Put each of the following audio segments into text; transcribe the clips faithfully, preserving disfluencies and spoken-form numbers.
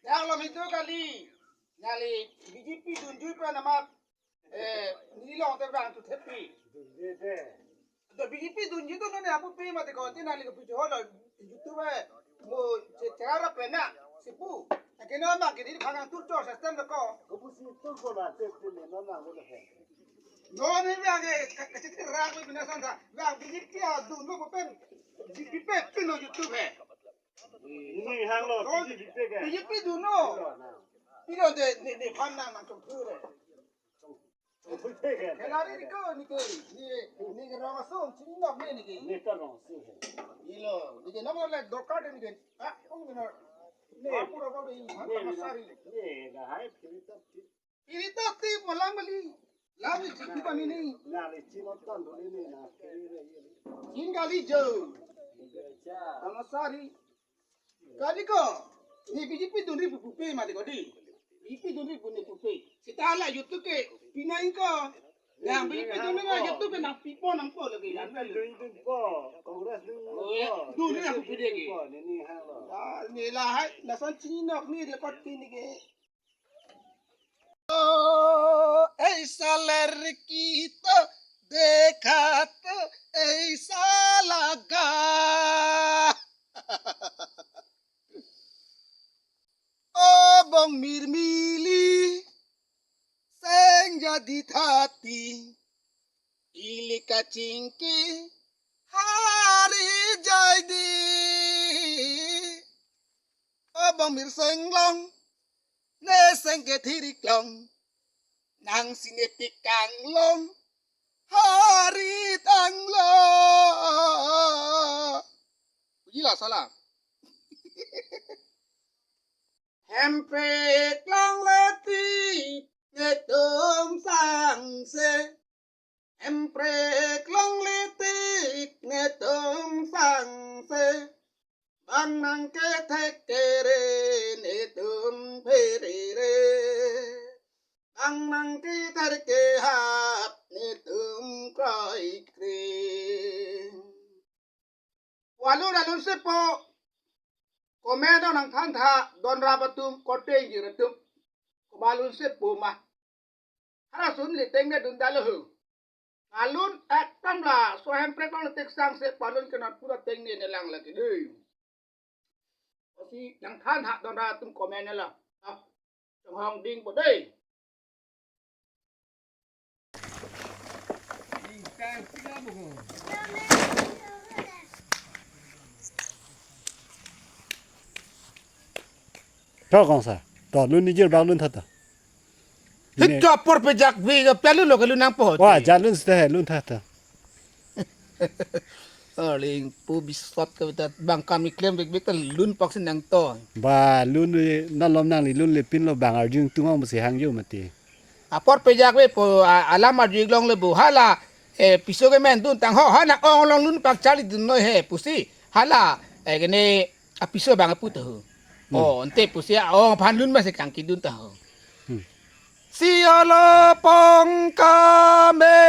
Yang lo itu kali, neli B J P dunjui pa namat, eh, neli long te bang tu thepi. To B J P dunjui tu nani apu pe mati ko, ti neli ke puji holo, YouTube eh, mo che-, chera pena, sipu. Akhirnya mak ini phanang tur chor system de ko. Kopusi tur ko na te te ne non na mo de. Non ni bang ke, ke, ke, ke, rak ko bina san sa. Bang B J P adun lo ko pen. B J P pe pin lo YouTube eh. Ini hang lo, B J P ke. B J P dunno. Pilo de, ni, ni phan nang nang chong phu re. Chong phu ke. Kelari ni ko ni ke. Ni, ni ke rong asung, chini nok ni ni ke. Ni ta rong asung. Ilo, ni ke nomor le dokar ni ke. Ah, ong ni na. Ni. Apa apa ni, ni, ni, sari. Ni, na hai, kita. Ini to tip malang bali. Lam ni tip kita ini. Na le chino tan do ini na. Singgali jo. Tama sari. Kadi ko. Ni B J P dunri pupe mati ko di. B J P dunri pune pupe. Sita la YouTube ke pinai ko. Na B J P dunri na YouTube ke na pipo nangpo lagi. Ini dun dun po. Congress dun dun po. Oh, ya. Dun dun aku pide ke. Ini hang lo. Ah, ni lahai. Lason chinok ni lekot kini ke. Oh, ऐसा लड़की तो देखा तो ऐसा लगा। O bong mirmili seng jadi thati ili kachingki hari jadi. O bong mir seng long, ne seng ke thirik long, nang sine pikang long, hari tang long. Gila salah. Hemprek longle tik netum sangse. Hemprek longle tik netum sangse. Bang nang kethek kere netum pherere. Bang nang kethek kehap netum kroikre. Walun alun sepo. Comment nangthan tha, don rap atum, korte ingjir atum. Komat alun sepo ma. Halason le tengne dun dalo ho. Alun ekdom laso hemprek longle tik sangse pu alun ke non pura tengne ne lang lagi dei. Osi nangthan tha don rap atum comment la. Ah, chonghong ding po dei. To kong sa. To lun ni jir bak lun tha to. Hit to apor pejak bi ke pelu lo ke lun nangpo. Wa, ja lun seta he lun tha to. Arling pu bisot ke beta bang kami klem bek bek ta lun pak si nangto. Ba lun le, nalom nangli lun le pin lo bang arjung tung ong si hang jo mati. Apor pejak ve po a-, alam arjung longle bu hala, eh, piso ke men dun tang ho, ha nang ong long lun pak charli dun noi he pusi hala, eh, kene apiso bang apu ta ho. Hmm. Oh, ante pusi a-ong aphan lun ma si kangki dun ta ho. Hmm. Si olo pong kame,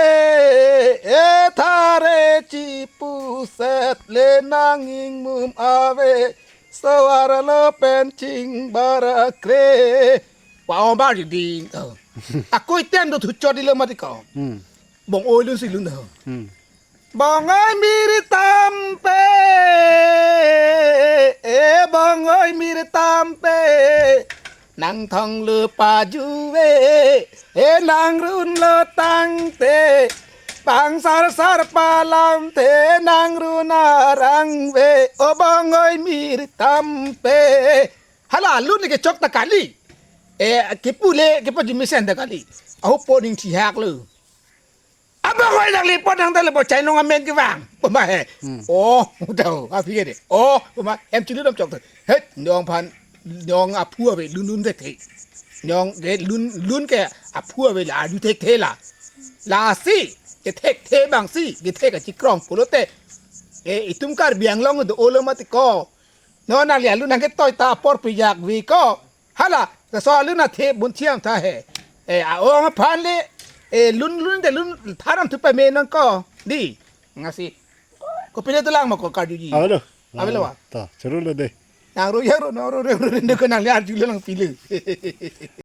e thare chipuset le nang ingmum ave, so-arlo pen ching barakre. Wa-ong bar juding. Oh. Ako iten do thuchot di lo mati ko. Hmm. Bong oi lun si lun ho. Hmm. Bong oi mir tampe, e bong oi mir tampe, nang thong le pajuve, e nang run lo tangte, pang sar sar palamthe, nang run arang ve, o bong oi mir tampe. Hala lun ke chok ta kali. E, kepule, kepajumisen ta kali. Aho po ning thihak lo. Abang Pai nangli apot nang ta le bo chainong amen kevang. Puma he. Hmm. Oh, udah, aphi ke de. Oh, puma em chulu dam chok tu. He, nong aphan, nong aphu ave lun lun thekthe. Nong ke lun lun ke aphu ave la arju thekthe la. Lasi, kethekthe abang si, kethek kachikrong pulote. E, itum Karbi Anglong do-o lo mati ko. Non nangli alun nangketoi ta apor pijak vi ko. Hala, laso alun athe bun thiam tha he. E, a-ong aphan le, e, lun lun te lun tharam thu pame nang ko. Di, ngasi. Kopilo dolang ma ko karjuji. Avelo. Avelo wa? Ta, choro lo de. Nang ro ya ro, nang ro ro ro, ro, ko nangli arju lo nang pilo.